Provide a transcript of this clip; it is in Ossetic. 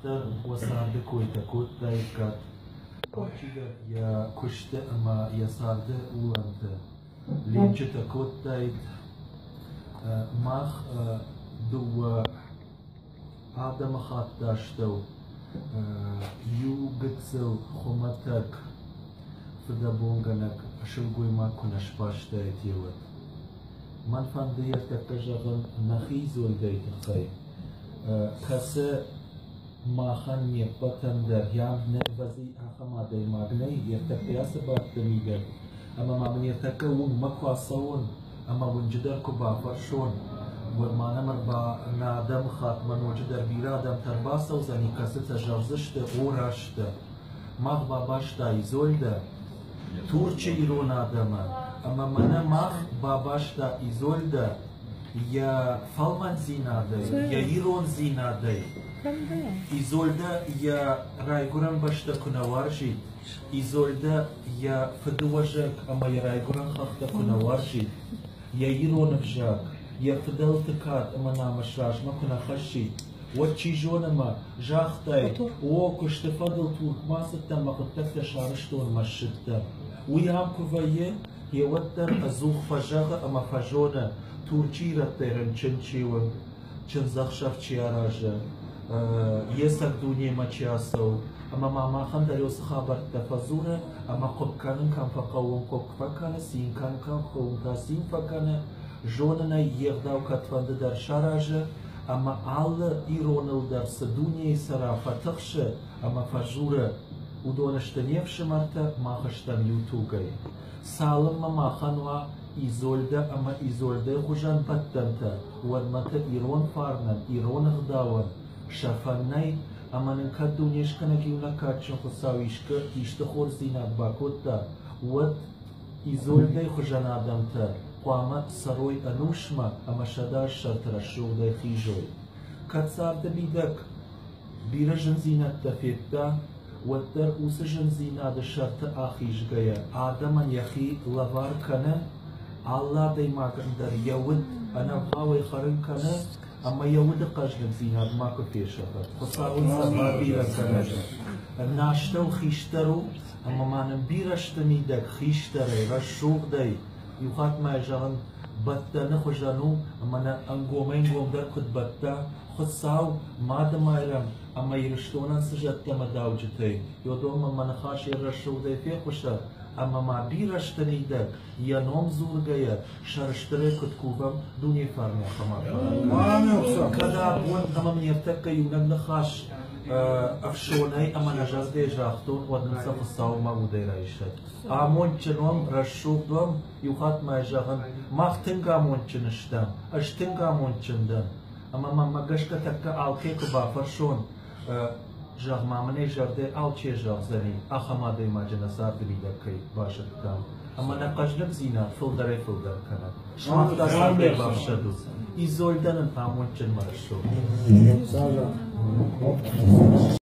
дӕр уӕ царды койтӕ кодтаиккат, алчидӕр йӕ куысты ӕмӕ йӕ царды улӕнты ленчытӕ кодтаид. Мах дыууӕ адӕмыхатты астӕу иу гыццыл хуымӕтӕг фыдӕбонгӕнӕг сылгоймаг куы нӕ сбастаид, уӕд. Мӕн фӕнды ӕртӕккӕ зӕгъын нӕхи Изольдӕйы тыххӕй, кӕцы махӕн не ппӕтӕн дӕр нӕ вӕзый ахӕм адӕймаг нӕй, ӕртӕккӕ ацы бадты мидӕг, ӕмӕ ма мын ӕртӕккӕ уынгмӕ куы ацӕуон ӕмӕ уынджы дӕр куы бафӕрсон, уӕд ма нӕм ӕрба нӕ адӕмыхаттмӕ ноджыдӕр бирӕ адӕмтӕ ӕрбацӕудзӕни, кӕцытӕ зӕгъдзысты, о, раст дӕ. Мах бабаста Изольдӕ, Турчы ирон адӕмы, ӕмӕ мӕнӕ мах бабаста Изольдӕ йӕ фӕлмӕндзинадӕй, йӕ ирондзинадӕй. Изольдӕ йӕ райгуырӕн бӕстӕ куы нӕ уарзид, Изольдӕ йӕ фыдыуӕзӕг ӕмӕ йӕ райгуырӕн хӕхтӕ куы нӕ уарзид, йӕ ирон ӕвзаг, йӕ фыдӕлты кад ӕмӕ намыс размӕ куы нӕ хӕссид, уӕд чи зоны мӕ, загътай, о, куысты фӕдыл Туркмӕ ацыдтӕн мӕ хъуыддӕгтӕ сарӕзтон мӕ ссыдтӕн. Уый ам куы вӕййы, йеуӕддӕр ӕдзух фӕзӕгъы ӕмӕ фӕзоны, Турчы ирӕттӕй рынчын чи у, чындзӕхсӕв чи аразы, йе цӕг дунемӕ чи ацӕуы, ӕмӕ ма махӕн дӕр уыцы хабӕрттӕ фӕдзуры ӕмӕ хъуыпп кӕнын кӕм фӕхъӕуы, уым хъуыпп фӕкӕны, цин кӕнын кӕм хъӕуы, уым та цин фӕкӕны, зонын ӕй, йе гъдау кӕдфӕнды дӕр саразы, ӕмӕ алы ироныл дӕр цы дунейы цӕра фӕтыхсы ӕмӕ фӕжуры, уыдон сты не фсымӕртӕ, мах стӕм иу тугӕй. Цалынмӕ махӕн уа Изольдӕ ӕмӕ Изольдӕйы хуызӕн бӕттӕнтӕ, уӕдмӕ та ирон фарнӕн, ирон ӕгъдауӕн сӕфӕн нӕй, ӕмӕ нын кӕд дунескӕнӕг иунӕг кадджын Хуыцау искӕ исты хорздзинад бакодта, уӕд Изольдӕйы хуызӕн адӕмтӕ хъуамӕ цӕрой ӕнусмӕ ӕмӕ сӕдӕссӕрты рӕсугъдӕй хизой. Кӕд царды мидӕг бирӕ зындзинӕдтӕ федта, уӕддӕр уыцы зындзинады сӕрты ахизгӕйӕ адӕмӕн йӕхи лӕвар кӕны, алы адӕймагӕн дӕр йӕ уд ӕнӕвгъауӕй хӕрын кӕны ӕмӕ йӕ уды хъӕздыгдзинад макуы фесӕфӕд. Хуыцау ын сӕ бабирӕ кӕнӕд. Нӕ астӕу хистӕр у, ӕмӕ ма нын бирӕ сты мидӕг хистӕрӕй, рӕсугъдӕй. Иу хатт ма зӕгъын, бӕттӕны хуызӕн у, ӕмӕ нӕ ӕнгомӕй-ӕнгомдӕр куыд бӕтта, Хуыцау, Мады Майрӕм ӕмӕ Ирыстонӕн цы зӕдтӕ ӕмӕ дауджытӕй, уыдонмӕ мӕ ныхас йӕ рӕсугъдӕй фехъуысӕд, ӕмӕ ма бирӕ сты мидӕг, йӕ ном дзургӕйӕ, сӕрыстырӕй куыд кувӕм, дуне фарны ахӕм арфӕ. Кӕд абон ӕмӕ мын ӕртӕккӕ иунӕг ныхас ӕфсонӕй ӕмӕ нӕзӕрдӕйӕ загътон, уӕд мын сӕ Хуыцау мӕ удӕй райсӕд. Амондджын уӕм, рӕсугъд уӕм, иу хатт ма зӕгъын, мах тынг амондджын стӕм, ӕз тынг амондджын дӕн. Ӕмӕ мӕнмӕ гӕсгӕ тӕккӕ алкӕй куы бафӕрсон, зӕгъ ма мын ӕй зӕрдӕ алчи зӕгъдзӕни, ахӕм адӕймаджы нӕ царды мидӕг кӕй базыдтам. Ӕмӕ нӕ хъӕздыгдзинад фылдӕрӕй-фылдӕр кӕны. Сымах та цардӕй бафсӕдут. Изольдӕ нын амондджын мӕ рӕсугъд.